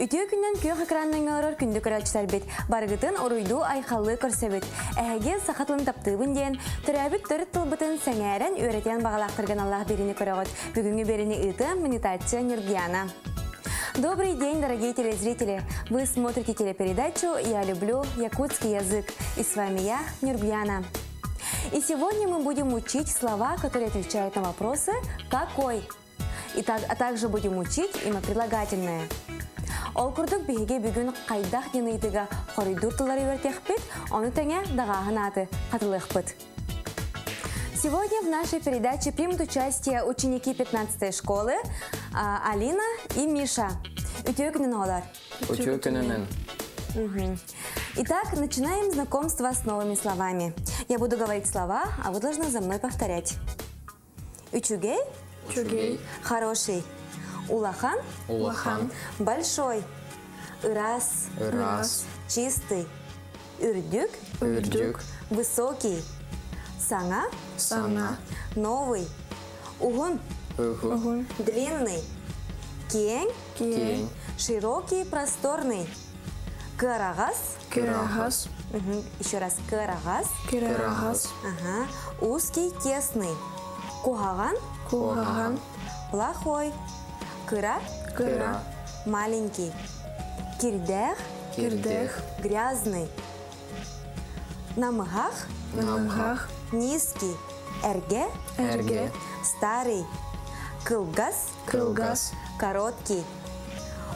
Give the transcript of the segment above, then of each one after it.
Үтүө күннэн күөх экранынан олорор күндү көрөөччүлэрбит, барыгытын уруйдуу айхаллыы көрсөбүт. Эһиги саха тылын таптыыбын диэн, төрөөбүт төрүт тылбытын сэҥээрэн үөрэтиэн баҕалаахтаргын Аллах биэриини көрөҕүт. Бүгүҥҥү биэриини ыытыам Минитачча Нюргиана. Добрый день, дорогие телезрители! Вы смотрите телепередачу «Я люблю якутский язык». И с вами я, Нюргьяна. И сегодня мы будем учить слова, которые отвечают на вопросы «Какой?». И так, а также будем учить имя прилагательное. Ол курдук биһиги бүгүн хайдах диэн ыйытыыга хоруйдуур тыллары үөрэтиэхпит, ону тэҥэ даҕааһын ааты хатылыахпыт. Сегодня в нашей передаче примут участие ученики 15 школы Алина и Миша. Үтүө күнүн оҕолор. Үтүө күнүнэн. Итак, начинаем знакомство с новыми словами. Я буду говорить слова, а вы должны за мной повторять. Үчүгэй. Үчүгэй. Хороший. Улахан. Улахан. Большой. Ыраас. Ыраас. Чистый. Үрдүк. Үрдүк. Высокий. Саҥа. Саҥа. Новый. Уһун. Уһун. Длинный. Киэҥ. Киэҥ. Широкий, просторный. Кыараҕас. Кыараҕас. Еще раз кыараҕас. Кыараҕас. Ага. Узкий, тесный. Куһаҕан. Куһаҕан. Плохой. Кыра. Кыра. Маленький. Кирдээх. Кирдээх. Грязный. Намыһах. Намыһах. Низкий. Эргэ. Эргэ. Старый. Кылгас. Кылгас. Короткий.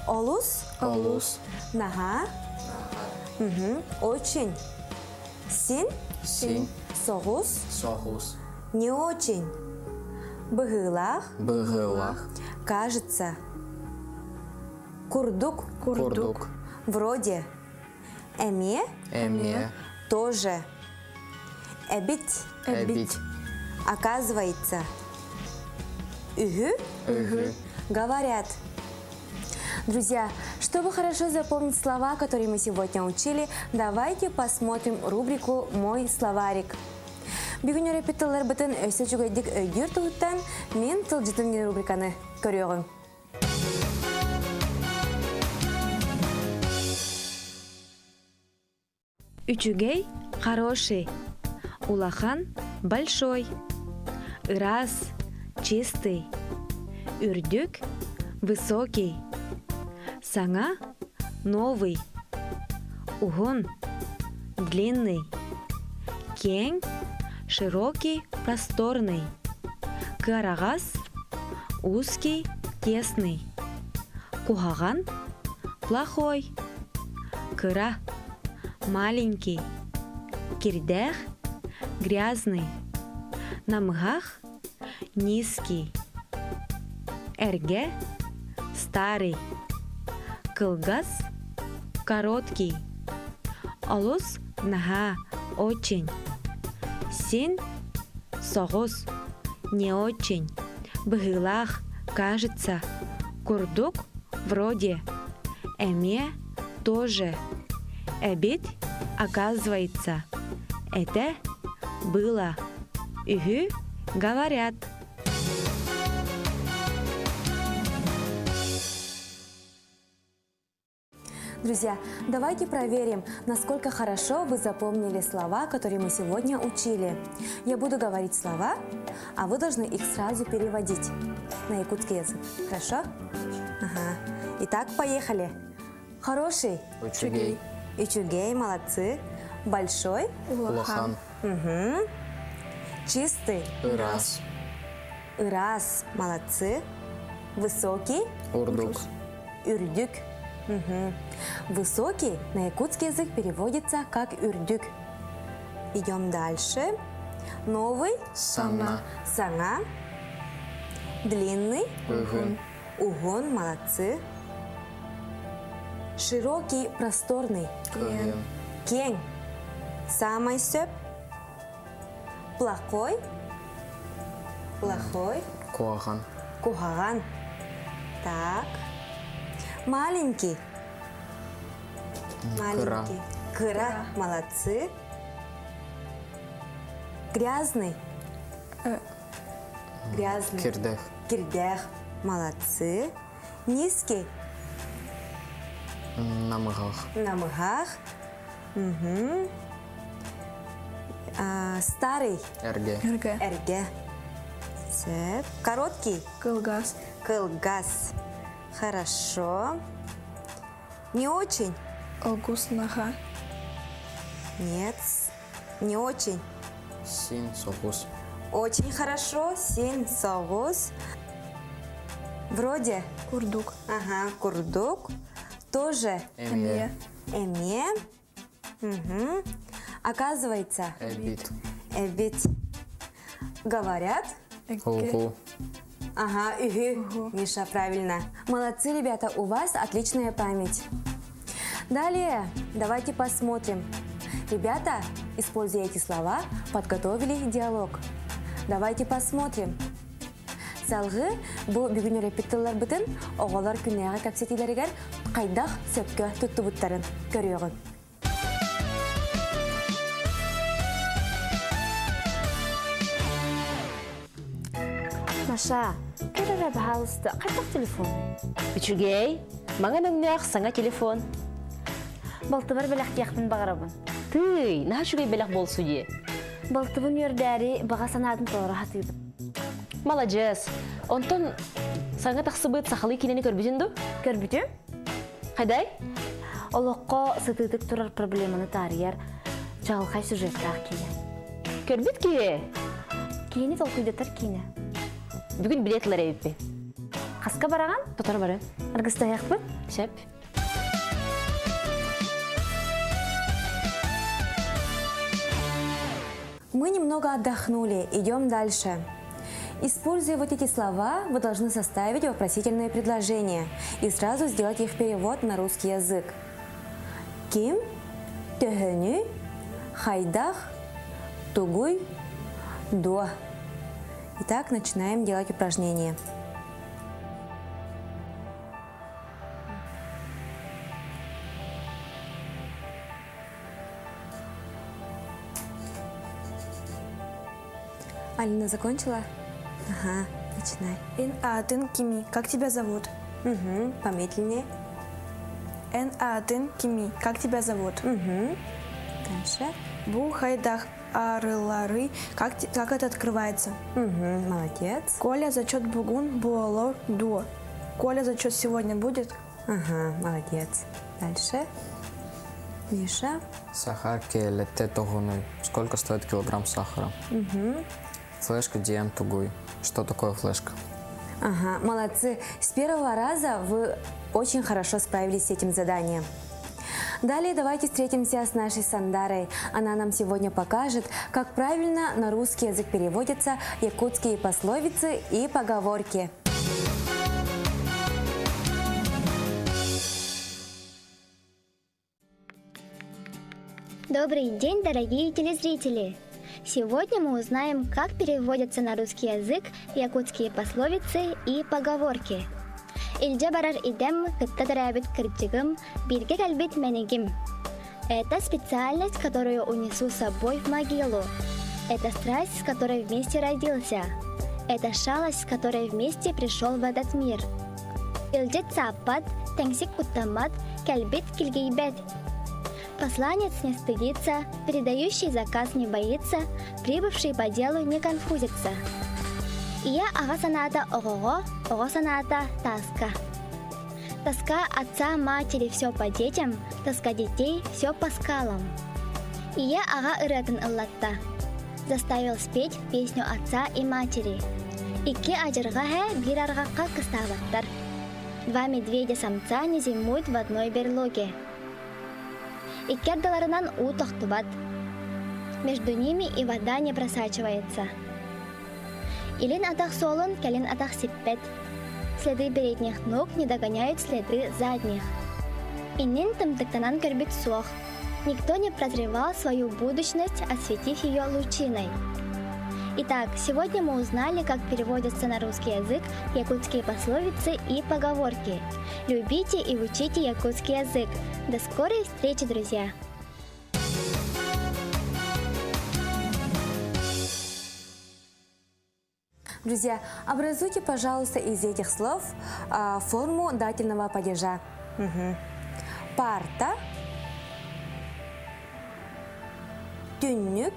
Олус. Олус. Наһаа. Угу. Очень. Син. Син. Соҕус. Соҕус. Не очень. Быһыылаах. Быһыылаах. Кажется. Курдук. Курдук. Вроде. Эмиэ. Эмиэ. Тоже. Эбит. Эбит. Оказывается. Үһү. Үһү. Говорят. Друзья, чтобы хорошо запомнить слова, которые мы сегодня учили, давайте посмотрим рубрику «Мой словарик». Бүгүн үөрэппит тылларбытын өссө үчүгэйдик өйдүүр туһуттан мин тылдьытым диэн рубриканы көрүөҕүм. Үчүгэй – хороший, улахан – большой, ыраас – чистый, үрдүк – высокий, саҥа – новый, уһун – длинный, киэҥ – широкий, просторный, кыараҕас – узкий, тесный, куһаҕан – плохой, кыра маленький кирдээх грязный намыһах низкий эргэ старый кылгас короткий олус наһаа очень син соҕус не очень быһыылаах кажется курдук вроде эмиэ тоже эбит оказывается это было үһү говорят Друзья, давайте проверим, насколько хорошо вы запомнили слова, которые мы сегодня учили. Я буду говорить слова, а вы должны их сразу переводить на якутский язык. Хорошо? Ага. Итак, поехали. Хороший. Үчүгэй. Үчүгэй, молодцы. Большой. Улахан. Угу. Чистый. Ыраас. Ыраас, молодцы. Высокий. Үрдүк. Үрдүк. Угу. Высокий на якутский язык переводится как үрдүк. Идем дальше. Новый. Саҥа. Саҥа. Длинный. Уһун. Уһун, молодцы. Широкий, просторный. Киэҥ. Киэҥ. Саамай сөп. Плохой. Плохой. Куһаҕан. Куһаҕан. Так. Маленький. Маленький. Кыра. Молодцы. Грязный. Грязный. Кирдээх. Кирдээх. Молодцы. Низкий. Намыһах. Намыһах. Угу. А, старый. Эргэ. Эргэ. Эргэ. Сөп. Короткий. Кылгас. Кылгас. Хорошо. Не очень. Огус наха. Нет, не очень. Син соҕус. Очень хорошо. Син соҕус. Вроде. Курдук. Ага, курдук. Тоже. Эмиэ. Эмиэ. Угу. Оказывается. Эбит. Эбит. Говорят. Угу. Ага, угу. Миша, правильно. Молодцы, ребята, у вас отличная память. Далее, давайте посмотрим. Ребята, используя эти слова, подготовили диалог. Давайте посмотрим. Салгыы бу бүгүн үөрэппит тылларбытын оҕолор күннээҕи кэпсэтиилэригэр хайдах сөпкө туттубуттарын көрүөҕүҥ. Маша, көр эрэ баһаалыста, хайдах телефоный? Үчүгэй, маҥан өҥнөөх саҥа телефон. Балтыбар бэлэхтиэхпин баҕарабын. Тыый, наһаа үчүгэй бэлэх буолсу дии. Балтыбын үөрдээри баҕа санаатын толоро сатыыбын. Маладьыас. Онтон саҥа тахсыбыт сахалыы киинэни көрбүтүн дуу? Көрбүтүм. Хайдай? Олоххо сытыытык турар проблеманы таарыйар чаҕылхай сюжеттаах киинэ. Көрбүт киһи. Киини толкуйдатар киинэ. Бүгүн билет ылар эбиппин. Хаска бараҕан? Тотору бары. Аргыстаһыахпыт? Сөп. Мы немного отдохнули, идем дальше. Используя вот эти слова, вы должны составить вопросительные предложения и сразу сделать их перевод на русский язык. Ким, төһөнү, хайдах, тугуй, дуо. Итак, начинаем делать упражнение. Алина закончила? Ага, начинай. Эн аатыҥ кимий. Как тебя зовут? Угу, помедленнее. Эн аатыҥ кимий. Как тебя зовут? Угу. Дальше. Бу хайдах арылларый. Как, как это открывается? Угу, молодец. Коля зачет бүгүн буолар дуо. Коля зачет сегодня будет? Ага, молодец. Дальше. Миша. Сахар киилэтэ төһөнүй. Сколько стоит килограмм сахара? Угу. Флешка диэн тугуй. Что такое флешка? Ага, молодцы. С первого раза вы очень хорошо справились с этим заданием. Далее давайте встретимся с нашей Сандарой. Она нам сегодня покажет, как правильно на русский язык переводятся якутские пословицы и поговорки. Добрый день, дорогие телезрители! Сегодня мы узнаем, как переводятся на русский язык якутские пословицы и поговорки. Илдьэ барар идэм, кытта төрөөбүт кырдьыгым, бииргэ кэлбит мэнигим. Это специальность, которую унесу с собой в могилу. Это страсть, с которой вместе родился. Это шалость, с которой вместе пришел в этот мир. Илдьит сааппат, тэҥсик куттаммат, кэлбит килгийбэт. Посланец не стыдится, передающий заказ не боится, прибывший по делу не конфузится. Ийэ аҕа санаата оҕоҕо, оҕо санаата тааска. Тоска отца матери все по детям, тоска детей все по скалам. Ийэ аҕа ырыатын ыллатта. Заставил спеть песню отца и матери. Икки адьырҕа эһэ биир арҕахха кыстаабаттар. Два медведя-самца не зимуют в одной берлоге. Икки ардыларынан уу тохтубат. Между ними и вода не просачивается. Илин атах суолун кэлин атах сиппэт. Следы передних ног не догоняют следы задних. Иннин тымтыктанан көрбүт суох. Никто не прозревал свою будущность, осветив ее лучиной. Итак, сегодня мы узнали, как переводятся на русский язык якутские пословицы и поговорки. Любите и учите якутский язык. До скорой встречи, друзья! Друзья, образуйте, пожалуйста, из этих слов форму дательного падежа. Угу. Парта. Түннүк.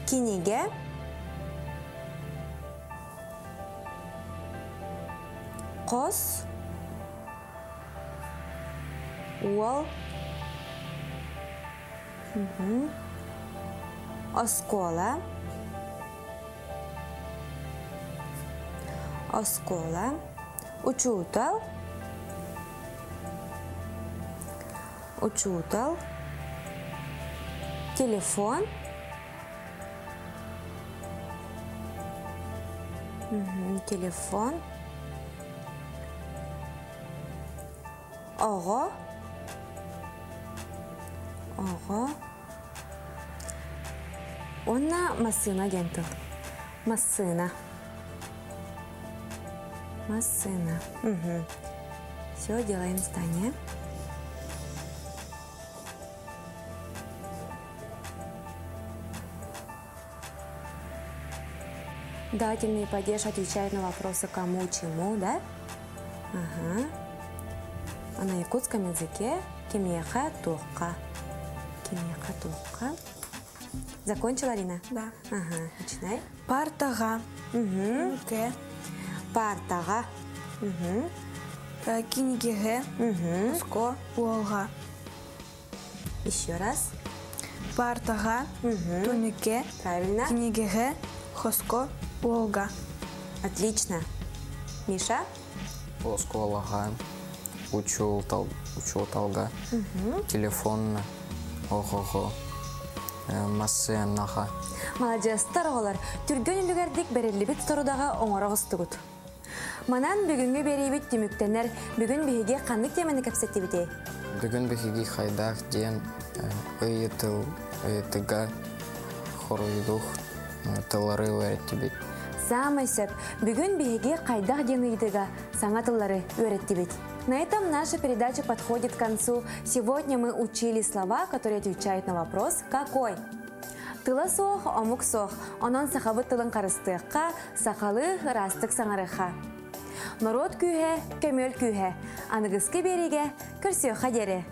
Кинигэ. Хос. Уол. Оскуола. Оскуола. Учуутал. Учуутал. Телефон. Телефон. Оҕо. Оҕо. Уонна массыына диэн тыл. Массыына. Массыына. Угу. Все, делаем здание. Дательный падеж отвечает на вопросы кому, чему, да? Ага. А на якутском языке кимиэхэ, туохха. Кимиэхэ, туохха. Закончила, Арина? Да. Ага, начинай. Паартаҕа. Угу. К. Паартаҕа. Угу. Кинигэҕэ. Угу. Хоско. Уолга. Еще раз. Паартаҕа. Түннүккэ. Правильно. Кинигэҕэ. Хоско. Уолга. Отлично. Миша? Оскуолаҕа, учуутал, учууталга, телефонна, оҕоҕо, массыынаҕа. Маладьыастар оҕолор, түргэн үлүгэрдик бэриллибит сорудаҕы оҥоро оҕустугут. Манан бүгүҥҥү биэриибит түмүктэнэр. Бүгүн биһиги ханнык теманы кэпсэттибитий? Бүгүн биһиги хайдах диэн ыйытыл, ыйытыга хоруйдух тыллары үөрэттибит. Саамай сөп. Бүгүн биһиги хайдах диэн ыйытыга саҥа тыллары үөрэттибит. На этом наша передача подходит к концу. Сегодня мы учили слова, которые отвечают на вопрос «Какой?». Тыла суох, омук суох. Онон сахабыт тылын харыстыахха, сахалыы ыраастык саҥарыахха. Норуот күүһэ, көмүөл күүһэ. Аныгыскы биэриигэ көрсүөххэ диэри.